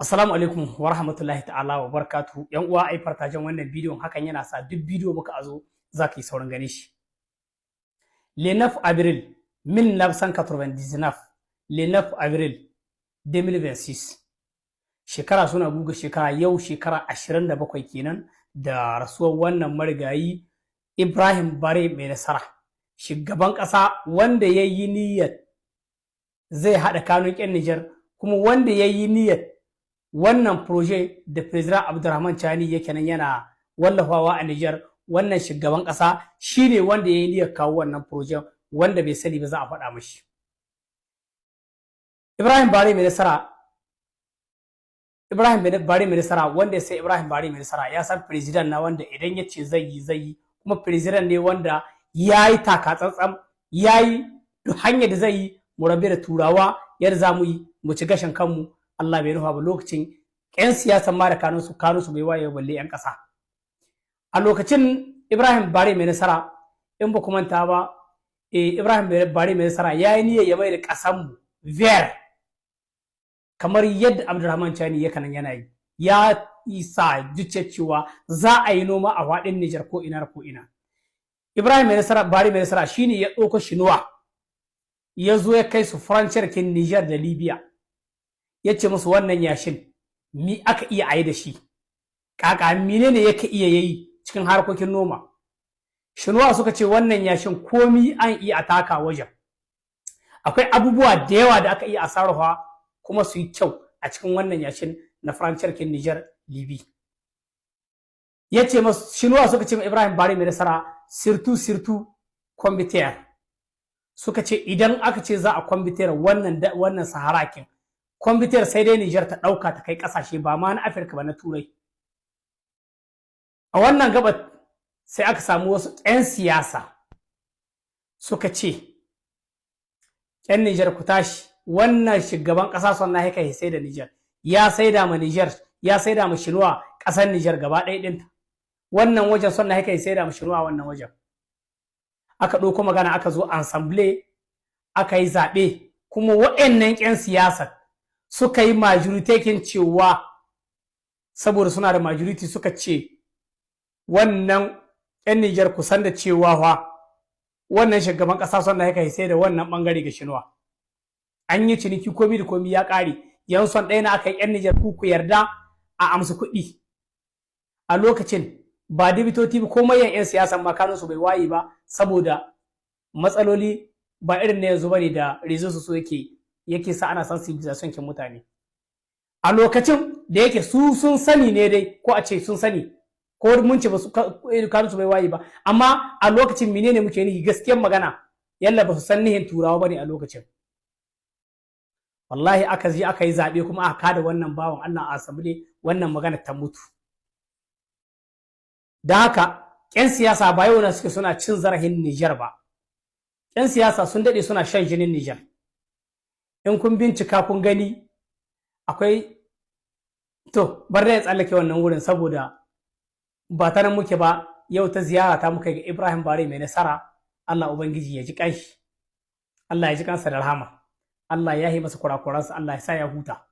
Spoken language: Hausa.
Assalamu alaikum wa rahmatullahi ta'ala wa barakatuhu. Yan uwa, ai partager wannan bidiyon, hakan yana sa duk bidiyo muka azo za ka yi saurin ganin shi. Le 9 avril 1999, le 9 avril 2026, shekara suna guga shekara, yau shekara 27 kenan da rasuwar wannan marigayi Ibrahim Bare Mai Nasara, shugaban ƙasa wanda ya yi niyyar zai haɗa kanun 'yan Nijar, kuma wanda ya yi niyyar wannan projet da Président Abdurrahman Chani yake nan yana wallafawa a Nijar. Wannan shugaban ƙasa shine wanda ya yi niyyar kawo wannan projet, wanda bai sani ba za a faɗa mashi. Ibrahim Bare Mai Nasara, Ibrahim Bare Mai Nasara, wanda ya sai Ibrahim Bare Mai Nasara ya san président na wanda idan ya ce zai yi, zai yi, kuma président ne wanda ya yi taka tsantsan, ya yi duk hanyar da zai yi mu rabe da Turawa, yadda za mu yi mu ci gashin kanmu. Allah bai nufa ba. Lokacin 'yan siyasan ma da kanun su bai waye, balle 'yan ƙasa. A lokacin Ibrahim Bare Mai Nasara, in ba ku manta ba, Ibrahim Bare Mai Nasara ya yi niyyar ya mai da ƙasanmu vert kamar yadda Abdulrahman Chani ya kanan yana yi, ya isa zuciyar cewa za a yi noma a faɗin Nijar ko ina ko ina. Ibrahim Mai Nasara, Bare Mai Nasara, shine ya ɗauko Shinuwa ya zo ya kai su frontière kin Nijar da Libya, ya ce musu wannan yashin mi aka iya ayi da shi, kaka menene yake iya yayi cikin harkokin noma. Shinuwa suka ce wannan yashin komi an iya a taka wajen, akwai abubuwa da yawa da aka iya a sarrafa kuma su yi kyau a cikin wannan yashin na frontière kin Niger Libya. Ya ce masu, Shinuwa suka ce ma Ibrahim Bare Mai Nasara, surtout surtout combitere, suka ce idan aka ce za a combitere wannan Sahara kin, combitere sai dai Niger ta ɗauka ta kai ƙasashe ba ma na Afirka ba, na Turai. A wannan gaba sai aka samu wasu 'yan siyasa suka ce, 'yan Niger, ku tashi, wannan shugaban ƙasa son na haika sai da Niger, ya saida ma Niger, ya saida ma Shinuwa ƙasar Niger gaba ɗaya ɗinta. Wannan wajen son na haika sai da ma Shinuwa wannan wajen. Aka ɗauko magana, aka zo assemblée, aka yi zaɓe, kuma waɗannan 'yan siyasa suka yi majorité kin cewa, saboda suna da majority, suka ce wannan 'yan Nijar, kusan da cewa fa wannan shugaban ƙasa son da ya sai da wannan ɓangare ga Shinuwa. An yi ciniki, komi da komi ya ƙare, yan son ɗaya na aka yi, 'yan Nijar ku yarda a amsa kuɗi. A lokacin ba dibitoci ko mayan 'yan siyasan ma kanunsu bai waye ba, saboda matsaloli ba irin na yanzu bane da réseaux su yake sa ana sensibilisation kin mutane. A lokacin da yake su sun sani ne dai, ko a ce sun sani, ko mun ce ba su kanunsu bai waye ba, amma a lokacin menene muke nihi? Gaskiyar magana, yalla ba su san nihin Turawa bane a lokacin. Wallahi aka je aka yi zaɓe kuma aka kada wannan bawan Allah a assemblée, wannan magana ta mutu. Da haka 'yan siyasa ba yau na suke suna cin zarafin Nijar ba. 'Yan siyasa sun daɗe suna shan jinin Nijar. In kun bincika kun gani akwai, to bar da ya tsallake wannan wurin saboda ba ta nan muke ba. Yau ta ziyara ta muka ga Ibrahim Bare Mai Nasara. Allah Ubangiji ya ji kanshi, Allah ya ji kansa da rahama, Allah ya yi masa kurakuransa, Allah ya sa ya huta.